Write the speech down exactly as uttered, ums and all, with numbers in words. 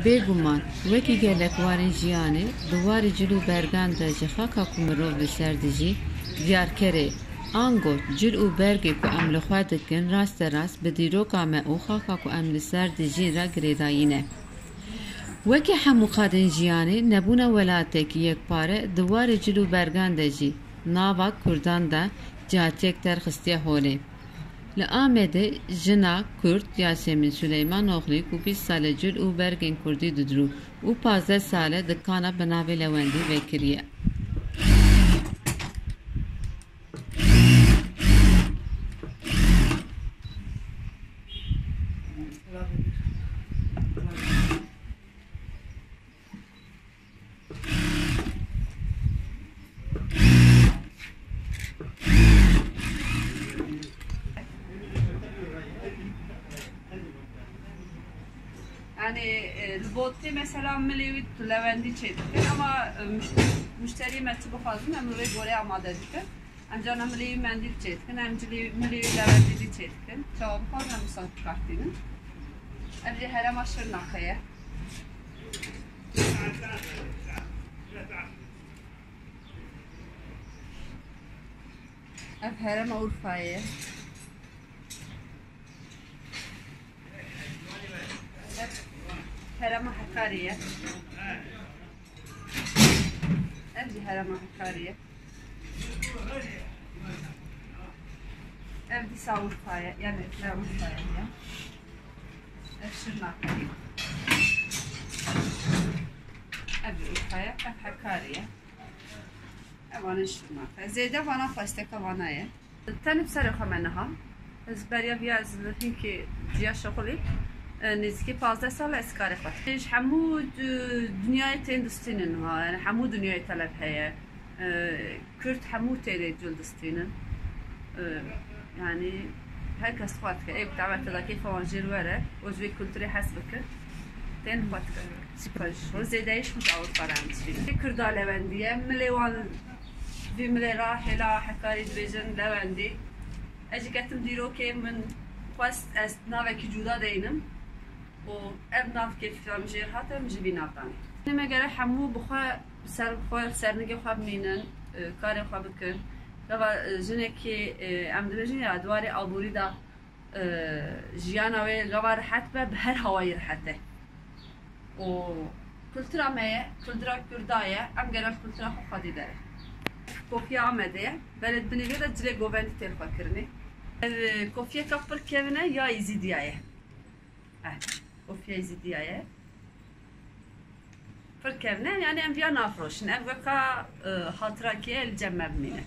Bêguman, wekî gelek warên jiyanê, di warê cil û bergan de ji xaka ku mirov li ser dijî, diyarkerê, ango cil û bergê ku em li xwe dikin, rasterast bi dîroka me û xaka ku em li ser dijîn re girêdayî ne. Wekî hemû qadên jiyanê, nebûna welatekî yekpare di warê cil û bergan de jî nava Kurdan de cihatiyek derxistiye holê. Li Amedê jina Kurd Yasemîn Suleymanoglu ku bîst sal e cil û bergên Kurdî didirû û pazdeh sal e dikana bi navê Lewendî vekiriye. Yani, e, li botê mesela milê wî tu lewendî çêdikin, ama, e, müşt-, müşteriyê me çi bixwazin, em li wê gorê amade dikin. Em carna milê wî mendîl çêdikin, em cilê, milê wî lewendî jî çêdikin. Çawa bixwazin, em wisa kartînin. Ev jî herema Şirnexê ye. Ev herema Urfayê ye. Ev herema Hekarê ye. Ev jî herema Hekarê ye. Ev dîsa Urfa ye, yani ne Urfa ye ya. Ev Şirnexê ye. Ev jî Urfa ye, ev Hekarê ye. Ev vana Şirnexê ye. Zêde vana xwesteka vana ye. Tenê bi serê xwe me niha. Ez beriya viya ez li hinkê ciya şixulî, e, nêzîkî pazdeh sal e ez karê xwe dikim. Ji hemû du-, dinyayê tên distînin niha, yani hemû dinyayê teleb heye. E, Kurd hemû têrê cil distînin. E, yani her kes xwe dike. Ê bi dawete de keyfa wan jêr were û ji vê kulturê hez bikin. Tên xwe dikin. Süper. Û zêdeyî ji xwe ji Ewropa re em dişînin. Kurda lewendî ye. Milê wan vî milê ra hêla Hekarî dibêjin lewendî. Ez jî ketim dîrokê min xwest ez navekî cuda deynim û ev nav kêfî min jêr hate, min ji vî nav danê. Me gere hemû bi xwe ser xwe, sernigê xwe bimînin, e, karê xwe bikin. Gava, e, jinekê, e, em dibêjin ya di warê aborî de, e, jiyana wê gava rehet be, bi her hawayî rehet e. Û kultura me ye, kultura Kurda ye, em gere li kultura xwe xwedî derin. Kofiya Amedê ye, belê di binê vê de cilê govendî tên xwe kirinê. Ev, e, kofiyeka pir kevin e ya Êzîdiya ye. Eh, kofiya Êzîdiya ye. Pir kevin e, yani em viya nafroşin. Ev weka, e, hatirakî ye, li cem me bimîne.